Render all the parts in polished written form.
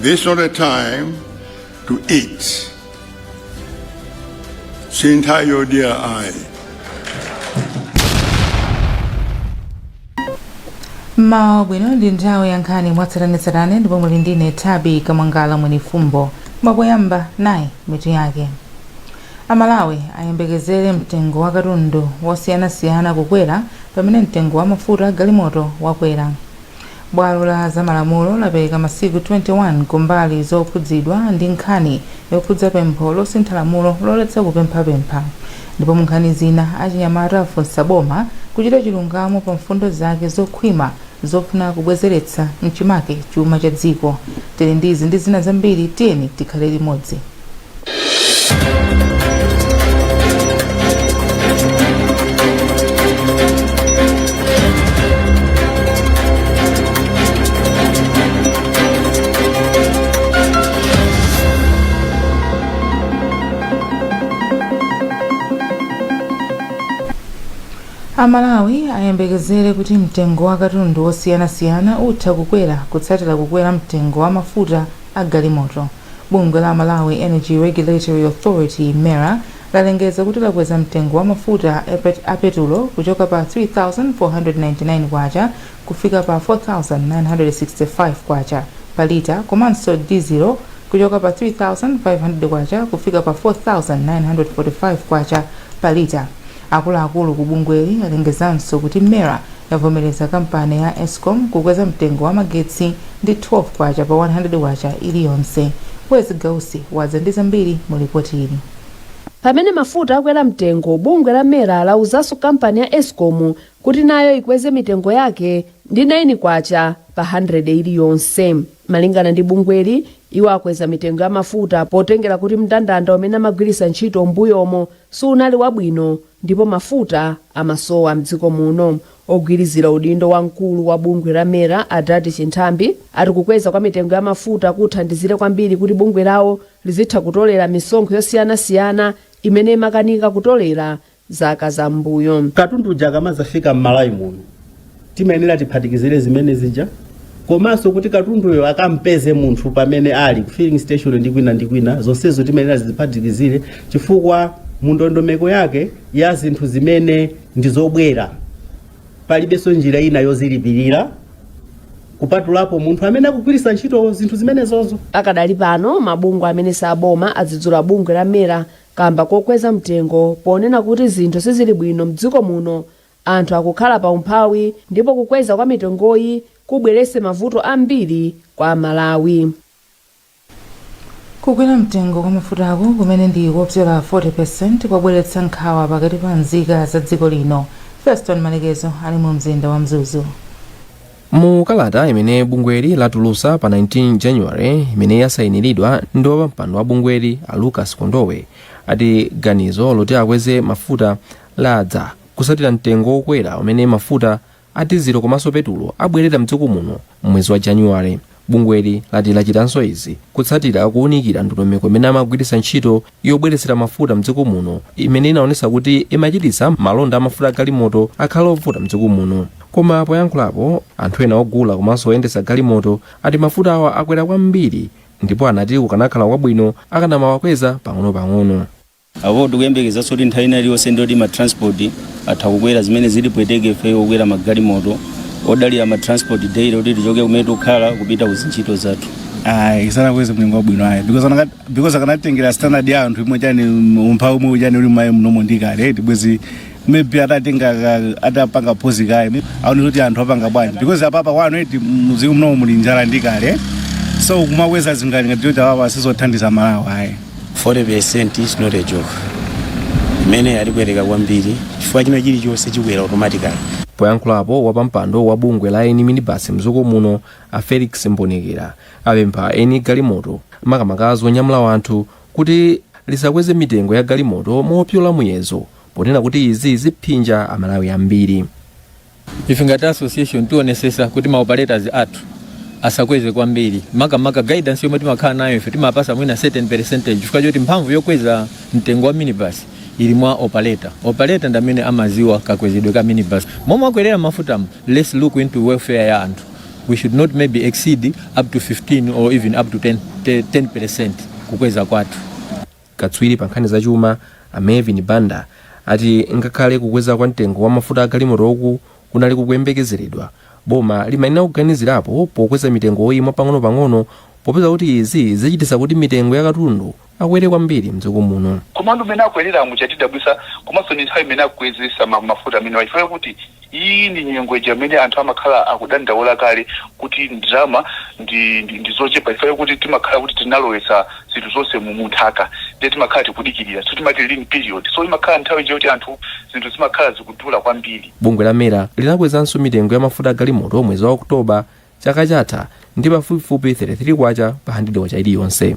This is not a time to eat. Sinthawi yodyera ayi. Mmawa wabwino, ndi nthawi ya nkhani mwatsatanetsatane ndipo muli ndine Thabi Kamwangala Mwenifumbo. Mwapoyamba nayi mitu yake. Amalawi ayembekezere mtengo wa katundu wosiyanasiyana kukwera pamene mtengo wa mafuta a galimoto wakwera. Bwalo la zamalamulo lapereka masiku 21 ku mbali zokhudzidwa ndi nkhani yokhudza pempho losintha lamulo loletsa kupemphapempha. Ndipo mu nkhani zina, achinyamata afunsa boma kuchita chilungamo pa mfundo zake zokhwima zofuna kubwezeretsa mchimake chuma cha dziko. Tili ndi izi ndi zina zambiri, tiyeni tikhale limodzi. Amalawi ayembekezere kuti mtengo wa katundu wosiyanasiyana utha kukwera kutsatira kukwera mtengo wa mafuta a galimoto. Bungwe la Malawi Energy Regulatory Authority, MERA, lalengeza kuti lakweza mtengo wa mafuta a petulo kuchoka pa K3,499 kufika pa K4,965 pa lita komanso dizilo kuchoka pa K3,500 kufika pa K4,945 pa lita. Akuluakulu ku bungweli alengezanso kuti MERA yavomereza kampani ya Escom kukweza mtengo wa magetsi ndi K12 pa K100 iliyonse. Wezi Gausi wadza ndi zambiri mu lipoti ili. Pamene mafuta akwera mtengo, bungwe la MERA lauzanso kampani ya Escom kuti nayo ikweze mitengo yake ndi K9 pa 100 iliyonse. Malingana ndi bungweli, iwo akweza mitengo ya mafuta potengera kuti mndandanda umene amagwiritsa ntchito m'mbuyomo sunali wabwino ndipo mafuta amasowa mdziko muno. Ogwirizira udindo wa mkulu wa bungwe la MERA, a Dadi Chinthambi, ati kukweza kwa mitengo ya mafuta kuthandizire kwambiri kuti bungwe lawo lizitha kutolera misonkho yosiyanasiyana imene imakanika kutolera zaka za m'mbuyo. Katundu uja akamazafika m'Malawi muno, timayenera tiphatikizire zimene zija, komanso kuti katunduyo akampeze munthu pamene ali ku filling station ndi kwina ndi kwina, zonsezo timayenera ziphatikizire, chifukwa mu ndondomeko yake ya zinthu zimene ndi zobwera palibenso njira ina yozilipirira kupatulapo munthu amene akugwiritsa ntchito zinthu zimenezozo. Pakadali pano, mabungwe amene saboma adzudzula bungwe la MERA kamba kokweza mtengo ponena kuti zinthu sizili bwino mdziko muno, anthu akukhala pa umphawi ndipo kukweza kwa mitengoyi kubweretse mavuto ambiri kwa Amalawi. Kukwera mtengo kwa mafutaku, kumene ndi kopyola 40%, kwabweretsa nkhawa pakati pa nzika za dziko lino. Feston Malekezo ali mu mzinda wa Mzuzu. Mu kalata imene bungweli latulutsa pa 19 January, imene yasayiniridwa ndi wapampando wa bungweli a Lucas Kondowe, ati ganizo loti akweze mafuta ladza kutsatira mtengo wokwera umene mafuta a dizilo komanso petulo abwerera mdziko muno m'mwezi wa January. Bungweli lati lachitanso izi kutsatira kuwunikira ndondomeko imene amagwiritsa ntchito yobweretsera mafuta mdziko muno, imene inaonetsa kuti imachititsa malonda a mafuta a galimoto akhale ovuta mdziko muno. Koma poyankhulapo, anthu ena ogula komanso oyendetsa galimoto ati mafuta awa akwera kwambiri ndipo anati kukanakhala kwabwino akanamawakweza pang'onopang'ono. Apo tikuyembekezanso kuti nthawi ina iliyonse ndoti ma transport atha kukwera, zimene zitipweteke ife okwera magalimoto odalira ma transport daily kuti tichoke kumene tikukhala kupita ku zintchito zathu. Ayi, sanakweze mlingo wabwino ayi, because akanatengera standard ya anthu imwe chani, umphawi umwe chani uli mmayi mnomo ndi kale tibwezi maybe atatenga atapanga pause kaye aone kuti anthu apanga bwanji, because apapa kwanu eti mdziko mnomo muli njala ndi kale, so kumakweza zinthu ngati choncho apapa sizothandiza Malawi ayi. 40% is not a joke, imene yatipweteka kwambiri chifukwa china chilichonse chikwera automatically. Poyankhulapo, wapampando wa bungwe la eni minibasi mdziko muno a Felix Mbonekera apempha eni galimoto, makamaka zonyamula anthu, kuti lisakweze mitengo ya galimoto mopyola muyezo, ponena kuti izi ziphinja Amalawi ambiri. Ife ngati association tionesesa kuti ma operators athu asakweze kwambiri, makamaka guidance yomwe timakhala nayo ife timapasa mwina certain percentage, chifukwa choti mphamvu yokweza mtengo wa minibus ili mwa operator. Operator ndi amene amaziwa kakwezedwe ka minibus momwe akwerera mafutamo. Let's look into welfare ya anthu. We should not maybe exceed up to 15 or even up to 10% kukweza kwathu. Katswiri pa nkhani zachuma a Melvin Banda ati ngakhale kukweza kwa mtengo wa mafuta agalimotoku kunali kukuyembekezeredwa, boma limayenera kuganizirapo pokweza mitengoyi mwapang'ono-pang'ono, popeza kuti izi zichititsa kuti mitengo ya katundu akwere kwambiri mdziko muno. Komando mmene akwerera chatidabwisa, komanso ni nthawi imene akukwezesa mafuta amene, wachifukwa kuti iyi ndi nyengo ija amene anthu amakhala akudandaula kale kuti ndalama ndi zochepa, chifukwa kuti timakhala kuti tinalowetsa zinthu zonse mu munthaka, ndiye timakhala tikudikirira. So timati lean period, so imakhala nthawi ija kuti anthu zinthu zimakhala zikudula kwambiri. Bungwe la MERA linakwezanso mitengo ya mafuta agalimoto mwezi wa Okutoba chaka chatha ndi pafupifupi 33 kwacha pa 100 kwacha iliyonse.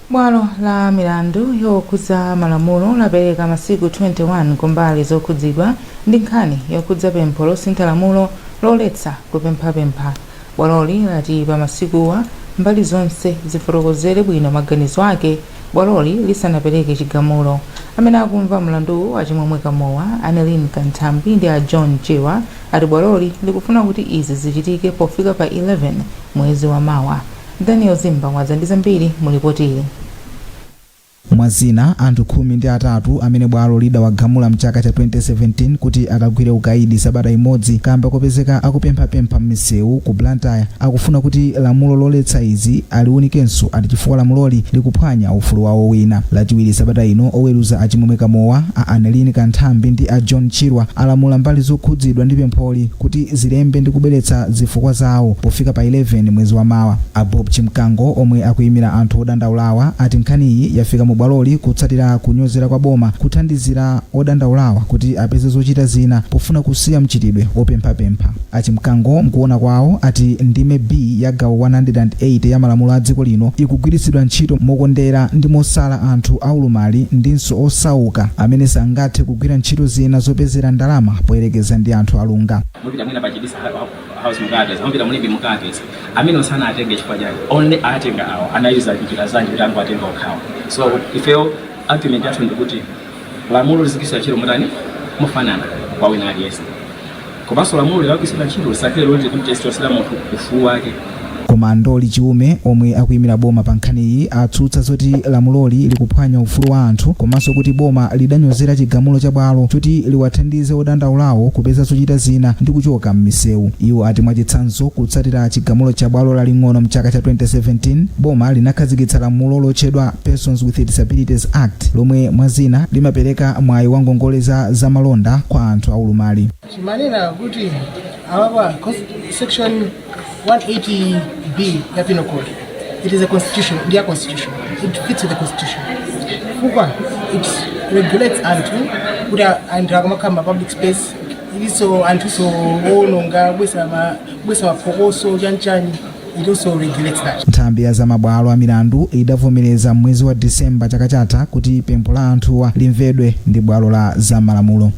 Bwalo la milandu yokhudza malamulo lapereka masiku 21 kumbali zokhudzidwa ndi nkhani yokhudza pempho losintha lamulo loletsa kupemphapempha. Bwaloli lati pa masikuwa mbali zonse zifotokozere bwino maganizo ake bwaloli lisanapereke chigamulo. Amene akumva mlanduwu, Achimwemwe Kamowa, Anelin Kanthambi ndi a John Chewa, ati bwaloli likufuna kuti izi zichitike pofika pa 11 mwezi wa mawa. Daniel Zimba wadza ndi zambiri mu ripoti ili. Mwazina, anthu 13 amene bwalo lidawagamula mchaka cha 2017 kuti akagwire ukaidi sabata imodzi kamba kopezeka akupemphapempha m'misewu ku Blantyre akufuna kuti lamulo loletsa izi aliwunikenso, ati chifukwa lamuloli likuphwanya ufulu wawo wina. Lachiwiri sabata ino, oweruza Achimwemwe Kamowa, a Anelini Kanthambi ndi a John Chirwa alamula mbali zokhudzidwa ndi pempholi kuti zilembe ndi kubweretsa zifukwa zawo pofika pa 11 mwezi wa mawa. A Bob Chimkango, omwe akuyimira anthu odandaulawa, ati nkhaniyi yafika mu bwaloli kutsatira kunyozera kwa boma kuthandizira odandaulawa kuti apeze zochita zina pofuna kusiya mchitidwe opemphapempha. Achimkango mkuona kwawo ati ndime B ya gawo 108 ya malamulo a dziko lino ikugwiritsidwa ntchito mokondera ndi mosala anthu aulumali ndinso osauka amene sangathe kugwira ntchito zina zopezera ndalama poyerekeza ndi anthu alunga. Mupita mwina pa Chibisa House mukapeza, mupita mulibe mukapeza amene osana atenge chifukwa chake only atenga awo anayuza njira zanji kuti angoatenga okhawa? So ifeyo argument yathu ndikuti lamulo lizigwiritsidwa ntchito motani? Mofanana kwa wina aliyense, komanso lamulo likagwiritsidwa ntchito lisakhale loti likuchosera munthu ufulu wake. Koma Ndoli Chiume, omwe akuyimira boma pa nkhaniyi, atsutsa zoti lamuloli likuphwanya ufulu wa anthu komanso kuti boma lidanyozera chigamulo cha bwalo choti liwathandize odandaulawo kupeza zochita zina ndi kuchoka m'misewu. Iwo ati mwachitsanzo, kutsatira chigamulo cha bwalo laling'ono mchaka cha 2017, boma linakhazikitsa lamulo lotchedwa Persons with Disabilities Act, lomwe mwazina limapereka mwayi wa ngongole za zamalonda kwa anthu aulumali. Chimanena kuti awapa section 180B ya Penal Code, it is a constitution, ndiya constitution, it fits with the constitution chifukwa it regulates anthu kuti anthu akamakhala ma public space, ilinso anthuso owononga, kubwesa maphokoso, chanchani, it also regulates that. Nthambi ya zamabwalo a milandu idavomereza mwezi wa Disemba chaka chatha kuti pempho la anthuwa limvedwe ndi bwalo la zamalamulo.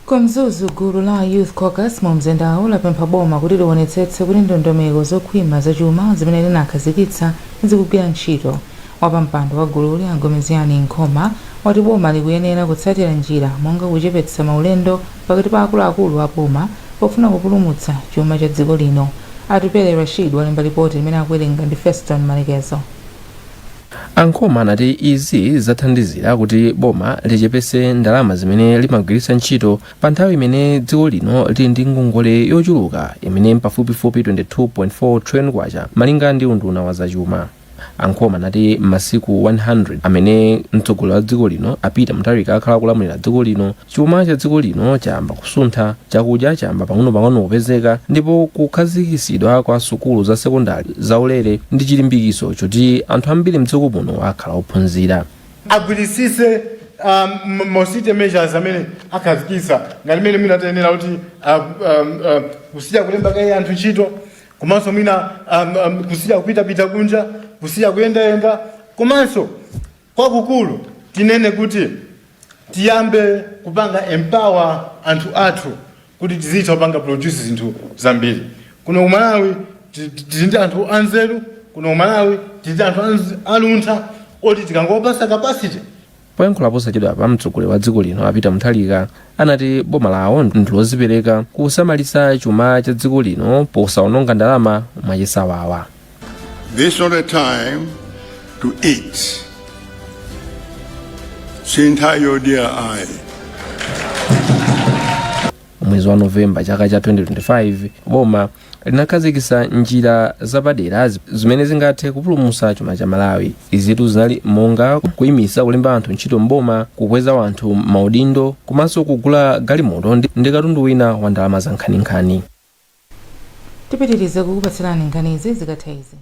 Ku Mzuzu, gulu la Youth Caucus mu mzindawu lapempha boma kuti liwonetsetse kuti ndondomeko zokhwima zachuma zimene linakhazikitsa zikugwira ntchito. Wapampando wa gululi, Angomeziani Nkhoma, wati boma likuyenera kutsatira njira monga kuchepetsa maulendo pakati pa akuluakulu a boma pofuna kupulumutsa chuma cha dziko lino. Atupele Rashid walemba ripoti limene akuwerenga ndi Feston Malekezo. Ankhoma anati izi zathandizira kuti boma lichepetse ndalama zimene limagwiritsa ntchito pa nthawi imene dziko lino lili ndi ngongole yochuluka imene pafupifupi 22.4 trillion kwacha, malinga ndi unduna wa zachuma. Ankhoma anati m'masiku 100 amene mtsogoleri wa dziko lino a Peter Mutharika akhala akulamulira dziko lino, chuma cha dziko lino chayamba kusuntha, chakudya chayamba pang'ono-pang'ono kupezeka, ndipo kukhazikitsidwa kwa sukulu za sekondari zaulere ndi chilimbikiso choti anthu ambiri mdziko muno akhala ophunzira. Agwirisise austerity measures amene akhazikitsa, ngati mmene mwina tayenera kuti kusiya kulemba kaye anthu ntchito, komanso mwina kusiya kupitapita kunja, kusiya kuyendayenda, komanso kwakukulu tinene kuti tiyambe kupanga empower anthu athu kuti tizitha kupanga produce zinthu zambiri kuno ku Malawi. Tili ndi anthu anzeru kuno ku Malawi, tili ndi anthu aluntha oti tikangowapasa capacity. Poyankhula posachedwapa, mtsogoleri wa dziko lino a Peter Mutharika anati boma lawo ndilozipereka kusamalitsa chuma cha dziko lino posawononga ndalama mwachisawawa. This is not a time to eat. Si nthawi yodya ayi. Mwezi wa Novemba chaka cha 2025, boma linakhazikitsa njira zapadera zimene zingathe kupulumutsa chuma cha Malawi. Izitu zinali monga kuyimisa kulemba anthu ntchito mboma, kukweza anthu maudindo, komanso kugula galimoto ndi katundu wina wa ndalama za nkhaninkhani. Tipitirize kukupatsirani nkhanizi zikatha izi.